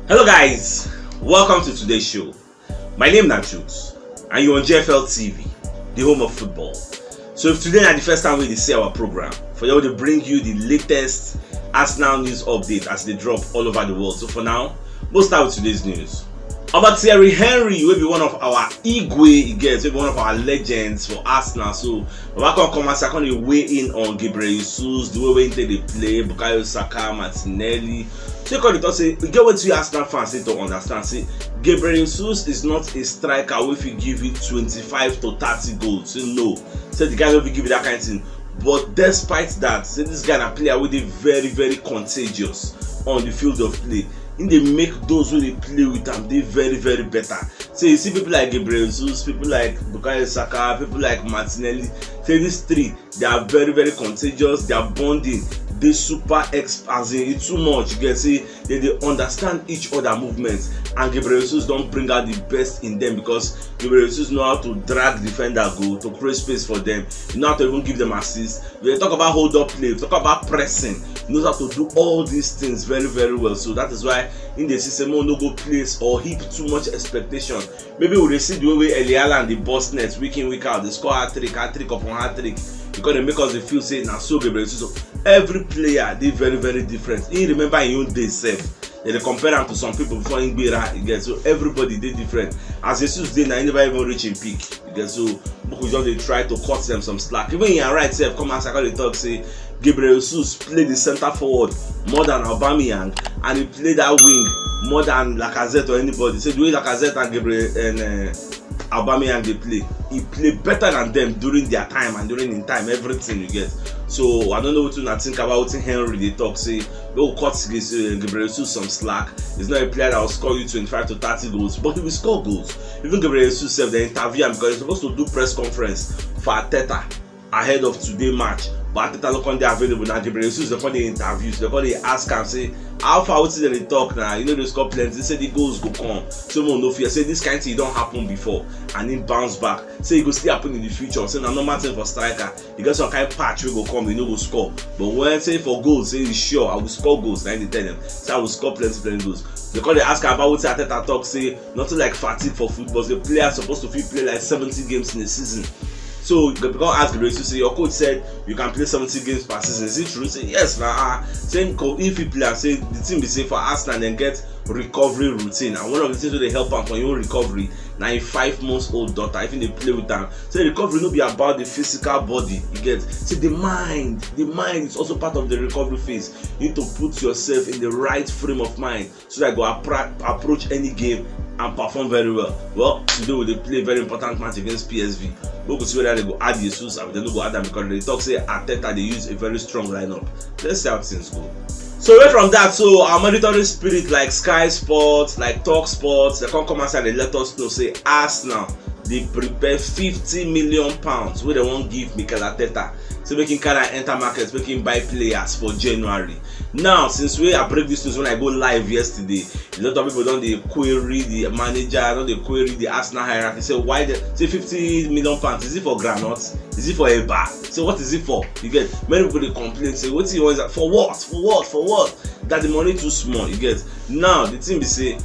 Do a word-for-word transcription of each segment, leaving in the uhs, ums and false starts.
Hello guys, welcome to today's show. My name na Jules and you're on G F L T V, the home of football. So if today na the first time we dey see our program, for you to bring you the latest Arsenal news update as they drop all over the world. So for now, we'll start with today's news. About Thierry Henry, will be one of our Igwe, you get, will be one of our legends for Arsenal. So Baba come come as I come dey weigh in on Gabriel Jesus, the way wey he take dey play, Bukayo Saka, Martinelli. So you come dey talk say, you get wetin you Arsenal fans need to understand. Say Gabriel Jesus is not a striker wey fit give you twenty-five to thirty goals. Say no. Say the guy no fit give you that kind thing. But despite that, say this guy na player wey dey very, very contagious on the field of play. He dey make those wey dey play with am dey very, very better. Say you see people like Gabriel Jesus, people like Bukayo Saka, people like Martinelli. Say these three, they are very, very contagious. Their bonding dey super exp as in e too much. You get say they dey understand each other movements, and Gabriel Jesus don bring out the best in them because Gabriel Jesus know how to drag defender go to create space for them. He know how to even give them assist. We dey talk about hold up play, we talk about pressing. He knows how to do all these things very, very well. So that is why in the system, no go place or heap too much expectation. Maybe we dey see the way wey Erling Haaland dey burst net week in, week out, dey score hat trick, hat trick upon hat trick. Because they make us dey feel say na so Gabriel Jesus. Every player dey very, very different. He remember him own day sef. They dey compare am to some people before he gbera, you get. So everybody dey different. As Jesus dey now, he never even reach him peak, you get. So people just dey try to cut them some slack. Even him right sef come outside come dey talk say Gabriel Jesus play the center forward more than Aubameyang, and he play that wing more than Lacazette or anybody. Say the way Lacazette and Gabriel and uh, Aubameyang dey play, he play better than them during their time and during in time, everything, you get. So I don't know what you think about what Henry dey talk. Say they will cut this, uh, Gabriel Jesus some slack. He's not a player that will score you twenty-five to thirty goals, but he will score goals. Even Gabriel Jesus sef, they interview him because he's supposed to do press conference for Arteta ahead of today match, but Arteta no come dey available. Na Gabriel Jesus dey come dey interview, so they come dey ask am say, how far, wetin dem dey talk na? You know they score plenty. He say the goals go come. So mo no fear. Say this kind thing don happen before, and he bounce back. Say e go still happen in the future. Say na normal thing for striker. You get some kind patch wey go come, you no go score. But when say for goals, say you sure I will score goals. Na him dey tell them say I will score plenty, plenty goals. They come dey ask am about wetin Arteta talk, say nothing like fatigue for football. The player supposed to fit play like seventy games in a season. So they come ask Gabriel Jesus say, your coach said you can play seventy games per season. Is it true? Say yes na. Ah, same co if he play am, say the thing be say for Arsenal dem get recovery routine, and one of the things wey dey help am for him own recovery na him five months old daughter. If he dey play with am, say recovery no be about the physical body, you get. Say the mind, the mind is also part of the recovery phase. You need to put yourself in the right frame of mind so that you go appro- approach any game and perform very well. Well, today we dey play very important match against P S V. We go see whether they go add Jesus or they no go add am, because they talk say Arteta dey use a very strong lineup. Let's see how things go. So away from that, so our monitoring spirit like Sky Sports, like Talk Sports, they come come outside and let us know say Arsenal dey prepare fifty million pounds wey they wan give Mikel Arteta. So make him carry am enter market, make him buy players for January. Now, since wey I break this news when I go live yesterday, a lot of people don dey query the manager, don dey query the Arsenal hierarchy. Say why the say fifty million pounds? Is it for groundnut? Is it for eba? Say what is it for? You get, many people dey complain say, wetin you want for what? For what? For what? That the money too small. You get. Now the thing be say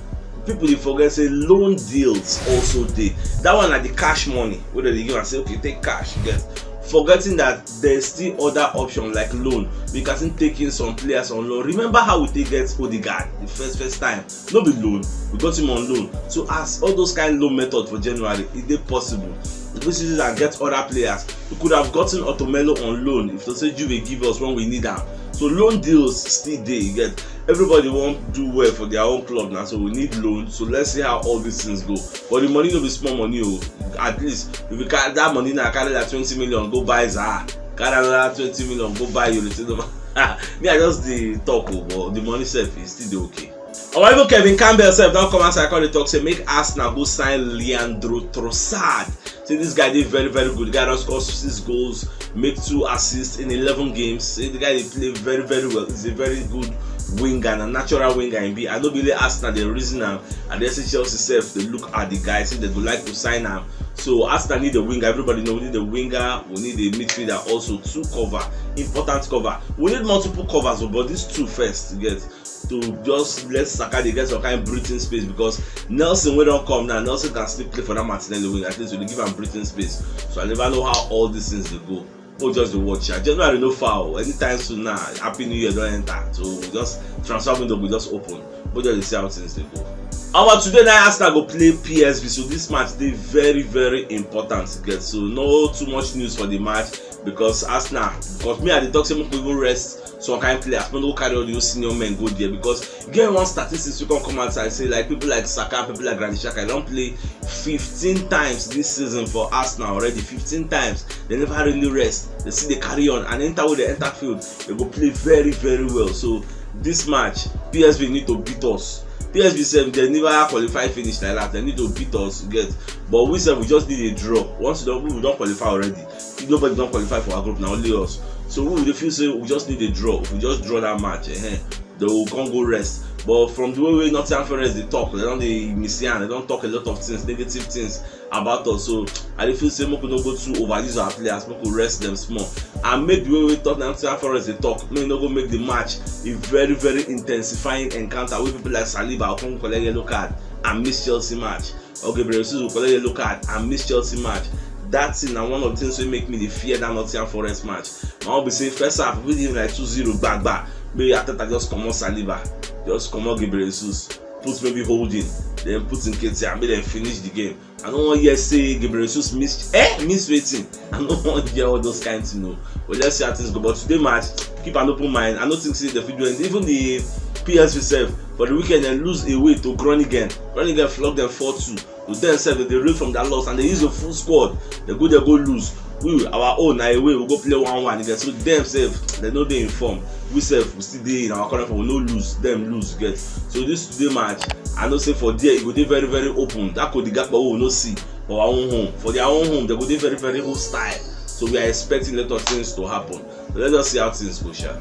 people dey forget say loan deals also dey. That one na the cash money wey dem dey give am say, okay, take cash, you get. Forgetting that there's still other option like loan. We can still take in some players on loan. Remember how we take get Odegaard the first first time? No be loan, we got him on loan. So as all those kind loan method for January, e dey possible. This is and get other players. We could have gotten Otomelo on loan if to say Juve give us when we need am. So loan deals still dey, you get. Everybody wan do well for their own club now, so we need loan. So let's see how all these things go. But the money no be small money o. At least if you carry that money now, carry that twenty million go buy Zaha, carry another twenty million go buy Yuri Tinoba. Me, I just dey talk o, but the money sef is still dey okay. Our even Kevin Campbell sef don come outside come dey talk say make Arsenal go sign Leandro Trossard. Say this guy dey very, very good. The guy don score six goals, make two assists in eleven games. Say the guy dey play very, very well. He's a very good winger, na natural winger he be. I no be only Arsenal dey reason am. And then say Chelsea sef dey look at the guy, say they go like to sign am. So Arsenal need a winger. Everybody know we need a winger. We need a midfielder also to cover, important cover. We need multiple covers, but these two first, you get. to just let Saka dey get some kind breathing space, because Nelson wey don come now, Nelson can still play for that Martinelli wing. At least we dey give am breathing space. So I never know how all these things dey go. We'll just dey watch. January no foul. Anytime soon now, Happy New Year don enter. So we just, transfer window go just open. We'll just dey see how things dey go. Omo, today na Arsenal go play P S V, so this match dey very, very important to get. So no too much news for the match, because Arsenal, because me, I dey talk say make we even rest some kind players, make we no carry all the senior men go there, because get one statistics wey come come outside say, like, people like Saka, people like Granit Xhaka, dem don play fifteen times this season for Arsenal already. Fifteen times. Dem never really rest. Dem still dey carry on, and anytime wey dem enter field, dem go play very, very well. So this match, P S V need to beat us. P S V sef, dem never qualify finish like that. Dem need to beat us, you get. But we sef, we just need a draw. Once we don, we don qualify already. Nobody don qualify for our group, na only us. So we dey feel say we just need a draw. If we just draw that match, eh, then we come go rest. But from the way wey Nottingham Forest dey talk, dem don dey miss yarn, dem don talk a lot of things, negative things about us. So I dey feel say make we no go too overuse our players, make we rest dem small, and make the way wey Nottingham Forest dey talk, make e no go make the match a very, very intensifying encounter wey people like Saliba go come collect yellow card and miss Chelsea match, or Gabriel Jesus go collect yellow card and miss Chelsea match. That thing na one of the things wey make me dey fear that Nottingham Forest match. My own be say first half, we dey like two zero gbagba, make Arteta just comot Saliba, just comot Gabriel Jesus, put maybe Holding, then put Nketiah, make dem finish the game. I no wan hear say Gabriel Jesus miss, eh, miss wetin? I no wan hear all those kind thing o. But let's see how things go. But today match, keep an open mind. I no think say dem fit do anything. Even the P S V sef, for the weekend, dem lose away to Groningen. Groningen flog dem four two. To dem sef, dem dey reel from their loss and dem use a full squad. Dem go there go lose. We, our own na away, we go play one one again. So dem sef, dem no dey informed. We sef, we still dey in our corner, for we no lose, dem lose, get. So this today match, I know say for there, e go dey very, very open. That Cody Gakpo wey we no see for our own home. For their own home, dem go dey very, very hostile. So we are expecting a lot of things to happen. But let's just see how things go, sha.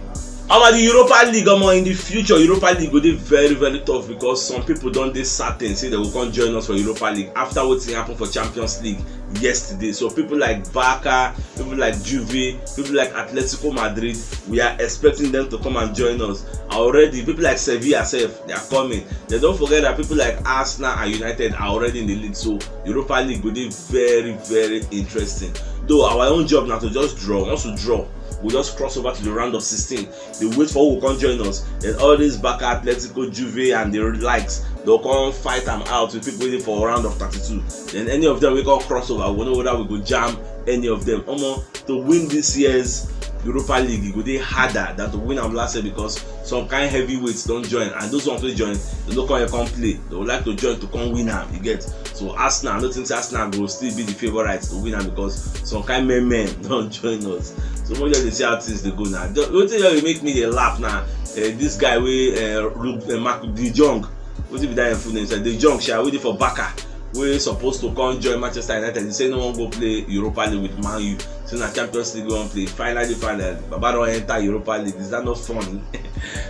Omo, the Europa League, omo, in the future, Europa League go dey very, very tough, because some people don dey certain say dem go come join us for Europa League after wetin happen for Champions League yesterday. So people like Barca, people like Juve, people like Atletico Madrid, we are expecting them to come and join us already. People like Sevilla sef, they are coming. Then don't forget that people like Arsenal and United are already in the league. So Europa League go dey very, very interesting. Though our own job na to just draw. Once we draw, we just cross over to the round of sixteen. Dey wait for who go come join us. Then all these Barca, Atletico, Juve and the likes, dem go come fight am out with people wey dey for round of thirty-two. Then any of them wey come cross over, we go know whether we go jam any of them. Omo, to win this year's Europa League, e go dey harder than to win am last year, because some kind heavyweights don join, and those ones wey join, dem no come here come play. Dem would like to join to come win am, you get. So Arsenal, I no think say Arsenal go still be the favourites to win am, because some kind men men don join us. So we just dey see how things dey go now. Just, wetin just dey make me dey laugh na, eh, this guy wey, eh, look, eh, Mark De Jong. Wetin be that im full name sef? De Jong sha, wey dey for Barca, wey suppose to come join Manchester United. He say no wan go play Europa League with Man U. Say na Champions League we wan play. Finally, finally, Baba don enter Europa League. Is that not fun?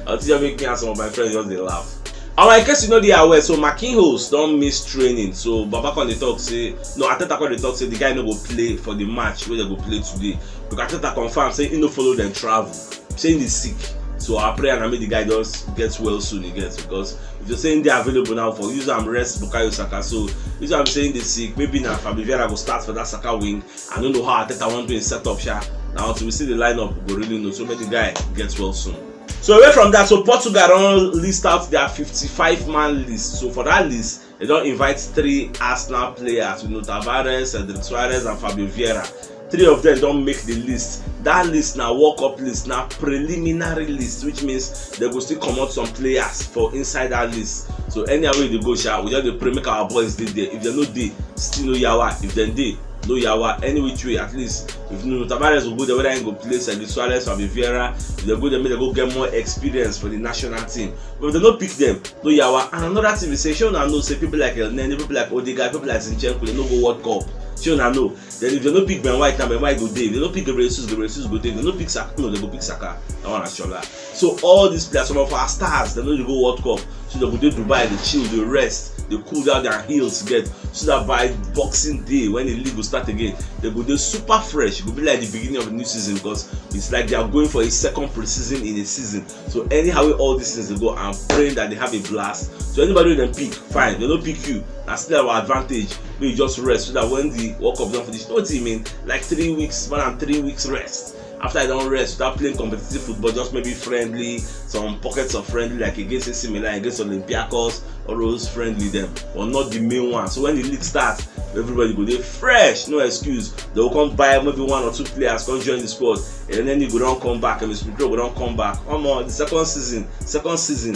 Until you make me and some of my friends just dey laugh. Omo, in case you no dey aware, so Marquinhos don miss training. So Baba come dey talk say, no, Arteta come dey talk say the guy no go play for the match wey dem go play today. Because Arteta confirm say he no follow dem travel. Say he dey sick. So our prayer na make the guy just get well soon, you get, because if you say he dey available now, for use am rest Bukayo Saka. So use am say he dey sick, maybe na Fabio Vieira go start for that Saka wing. I no know how Arteta wan do him setup sha. Na until we see the lineup, we go really know. So make the guy get well soon. So away from that, so Portugal don list out their fifty-five man list. So for that list, dem don invite three Arsenal players, Nuno Tavares, Cedric Soares and Fabio Vieira. Three of them don make the list. That list na workup list, na preliminary list, which means dem go still comot some players for inside that list. So anyhow wey e dey go sha, we just dey pray make our boys dey there. If dem no dey, still no yawa. If dem dey, no yawa. Any which way, at least if Nuno Tavares go go there, whether he go play Cedric Soares, Fabio Vieira, if dem go there, make dem go get more experience for the national team. But if dem no pick them, no yawa. And another thing be say, shey una know say people like El Neni, people like Odegaard, people like Zinchenko, dem no go World Cup? Shey una know? Then if dem no pick Ben White, na Ben White go dey. If dem no pick Gabriel Jesus, Gabriel Jesus go dey. If dem no pick Saka, no, dem go pick Saka. That one na sure lie. So all these players, some of our stars, dem no dey go World Cup. So dem go dey Dubai, dey chill, dey rest, dey cool down their heels, get, so that by Boxing Day, when the league go start again, dem go dey super fresh. E go be like the beginning of the new season, because it's like they are going for a second preseason in a season. So anyhow wey all these things dey go, I'm praying that they have a blast. So anybody wey dem pick, fine. Dem no pick you, na still our advantage. Make you just rest, so that when the World Cup don finish, you know wetin e mean? Like three weeks, more than three weeks rest. After I don rest, start playing competitive football, just maybe friendly, some pockets of friendly, like against A C Milan, against Olympiacos, all those friendly dem, but not the main one. So when the league start, everybody go dey fresh, no excuse. Dem go come buy maybe one or two players, come join the squad, and then e go don come back, and Mister Pedro go don come back. Omo, the second season, second season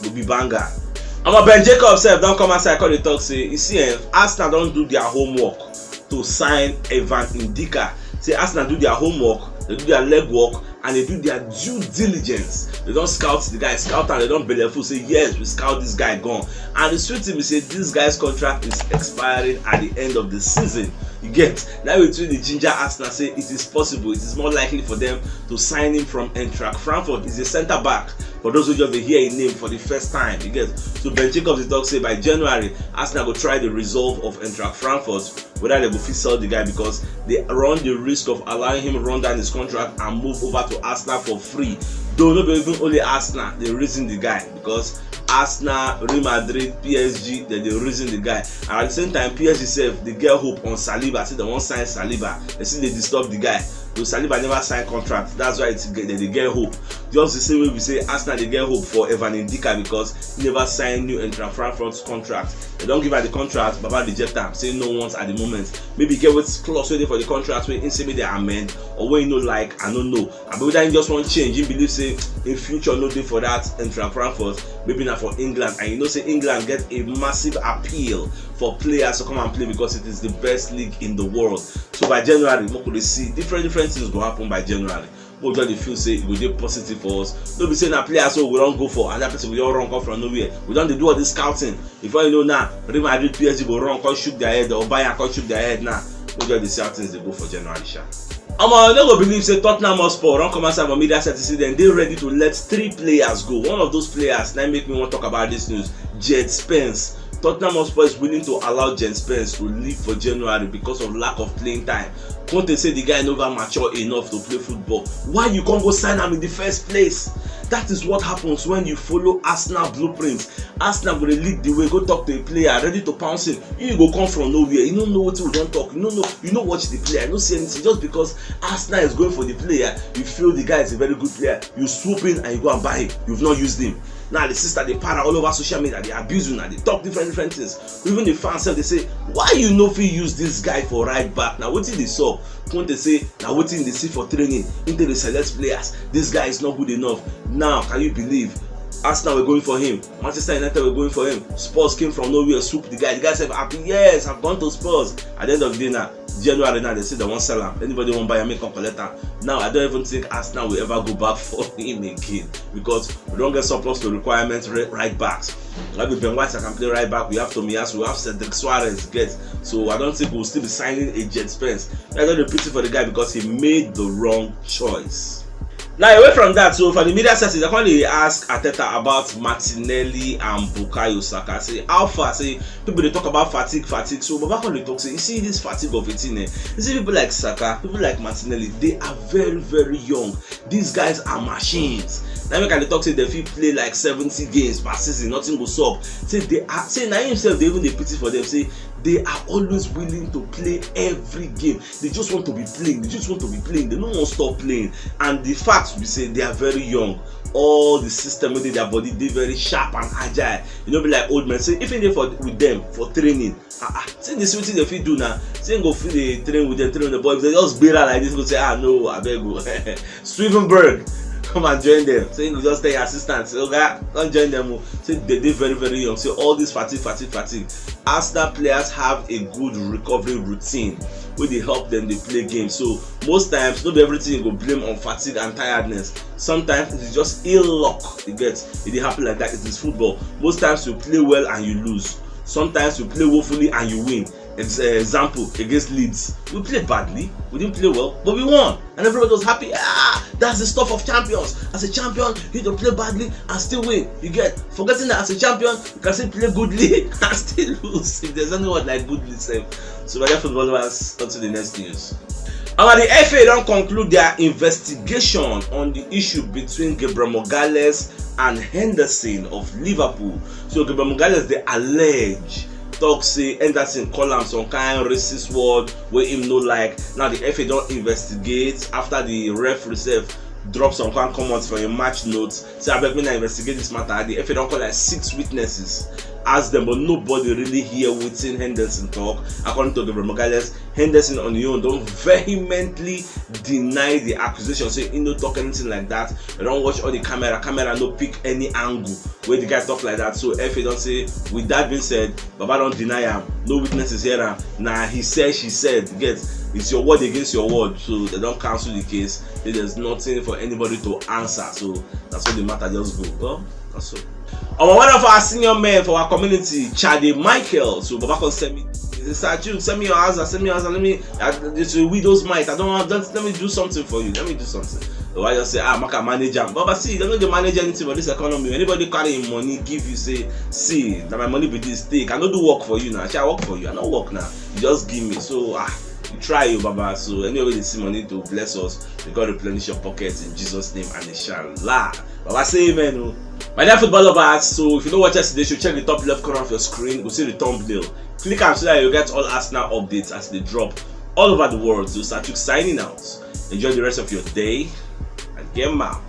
go be banger. Omo, Ben Jacobs sef don come outside, come dey talk say, you see, eh, Arsenal don do their homework to sign Evan Ndika. Say Arsenal do their homework, dem do their legwork, and dem do their due diligence. Dem don scout the guy, scout am, dem don belleful say, yes, we scout this guy gone. And the sweet thing be say this guy's contract is expiring at the end of the season. You get? That way too dey ginger Arsenal say it is possible, it is more likely for them to sign him from Eintracht Frankfurt. He's a centre back, for those who just dey hear him name for the first time. You get? So Ben Jacobs dey talk say by January, Arsenal go try the resolve of Eintracht Frankfurt, whether dem go fit sell the guy, because they run the risk of allowing him run down his contract and move over to Arsenal for free. Though no be even only Arsenal dey reason the guy, because Arsenal, Real Madrid, P S G, dem dey reason the guy. And at the same time, P S G sef dey get hope on Saliba, say dem wan sign Saliba. Dem still dey disturb the guy. Though Saliba never sign contract, that's why it's, dem dey get hope. Just the same way we say Arsenal dey get hope for Evan Ndika, because he never sign new Eintracht Frankfurt contract. Dem don give am the contract, Baba reject am, say no want at the moment. Maybe e get wetin clause wey dey for the contract wey him say make dem amend, or wey him no like, I no know. Abi whether him just wan change, him believe say him future no dey for that Eintracht Frankfurt. Maybe na for England, and you know say England get a massive appeal for players to come and play because it is the best league in the world. So by January, make we dey see, different different things go happen by January. Make we just dey feel say e go dey positive for us. No be say na players wey we don go for, another person go just run come from nowhere. We don dey do all this scouting. Before you know now, Real Madrid, P S G go run come shook their head, or Bayern come shook their head now. Make we just dey see how things dey go for January sha. Omo, you no go believe say Tottenham Hotspur don come outside for media set say dem dey ready to let three players go. One of those players na make me wan talk about this news, Djed Spence. Tottenham Hotspur is willing to allow Djed Spence to leave for January because of lack of playing time. Conte say the guy never mature enough to play football. Why you come go sign am in the first place? That is what happens when you follow Arsenal blueprint. Arsenal go dey lead the way, go talk to a player, ready to pounce him. You go come from nowhere. You no know wetin we don talk. You no know. You no watch the player. You no see anything. Just because Arsenal is going for the player, you feel the guy is a very good player. You swoop in and you go and buy him. You've not used him. Now the sister dey para all over social media, dey abuse una, dey talk different different things. Even the fans sef dey say, why you no fit use this guy for right back? Na wetin dey sup? Conte say na wetin dey see for training, him take dey select players. This guy is not good enough. Now can you believe? Arsenal were going for him. Manchester United were going for him. Spurs came from nowhere, swoop the guy. The guy said, happy, yes, I've gone to Spurs. At the end of the day now, January now, they say they wan sell am. Anybody wan buy am, make come collect am. Now I don't even think Arsenal will ever go back for him again, because we don get surplus to requirements, right backs. Like with Ben White, I can play right back. We have Tomiyasu, we have Cedric Soares, get. So I don't think we'll still be signing a Djed Spence. I don't pity for the guy because he made the wrong choice. Now, away from that, so for the media settings, I come dey ask Arteta about Martinelli and Bukayo Saka. Say, how far? Say, people dey talk about fatigue, fatigue. So Baba come dey talk say, you see this fatigue of a thing, eh? You see people like Saka, people like Martinelli, they are very, very young. These guys are machines. Na make I dey talk say dem fit play like seventy games per season, nothing go sup. Say they are, say na himself dey even dey pity for them. Say they are always willing to play every game. They just want to be playing. They just want to be playing. They no wan stop playing. And the fact be say they are very young. All the system wey dey their body dey very sharp and agile. You no be like old men. Say if you dey for with them for training, ah ah, see the sweet thing they fit do now. Say go fit dey train with them, train with the boy. If they just gbera like this, go say, ah no, abeg o. Swivenberg, come and join them. Say you just tell your assistant, say, oga, come join them o. Say they dey very, very young. Say all this fatigue, fatigue, fatigue. Arsenal players have a good recovery routine wey dey help them dey play game. So most times, no be everything you go blame on fatigue and tiredness. Sometimes it is just ill luck. You get? It dey happen like that. It is football. Most times you play well and you lose. Sometimes you play woefully and you win. Ex- uh, example, against Leeds, we played badly, we didn't play well, but we won, and everybody was happy. Ah, that's the stuff of champions. As a champion, you don't play badly and still win. You get, forgetting that as a champion, you can still play goodly and still lose. If there's any word like goodly, sef. So, my dear football lovers, on to the next news. Our the F A don conclude their investigation on the issue between Gabriel Magalhaes and Henderson of Liverpool. So Gabriel Magalhaes dey allege, talk say Henderson call am some kind racist word wey him no like. Now the F A don investigate after the referee sef drop some kind comments for a match note. Say abeg make na investigate this matter. The F A don call like six witnesses, ask them, but nobody really hear wetin Henderson talk. According to Gabriel Magalhaes, Henderson on him own don vehemently deny the accusation, say he no talk anything like that. They don watch all the camera, camera no pick any angle wey the guy talk like that. So F A don say, with that being said, Baba don deny am. No witnesses hear am. Na he said, she said. Get, it's your word against your word. So they don cancel the case. Say there's nothing for anybody to answer. So that's how the matter just go. Well, that's all. Our one of our senior men for our community, Chade Michael. So Baba come send me. He say, "Sir Jude, send me your answer. Send me your answer. Let me. Uh, this is widow's mite. I don't want. Let me do something for you. Let me do something." The wife just say, "Ah, make I manage am." Baba, see, you no dey manage anything for this economy. Anybody carry him money, give you, say, "See, na my money be this. Take. I no do work for you now. Shall I work for you? I no work now. You just give me." So, ah, you try, you, Baba. So anyway, they see money to bless us. May God replenish your pockets in Jesus' name and inshallah. Baba, say amen. Oh. My dear football lovers, so if you don't watch us today, you should check the top left corner of your screen. Go see the thumbnail. Click am so that you get all Arsenal updates as they drop all over the world. So Sir Jude signing out. Enjoy the rest of your day and game out.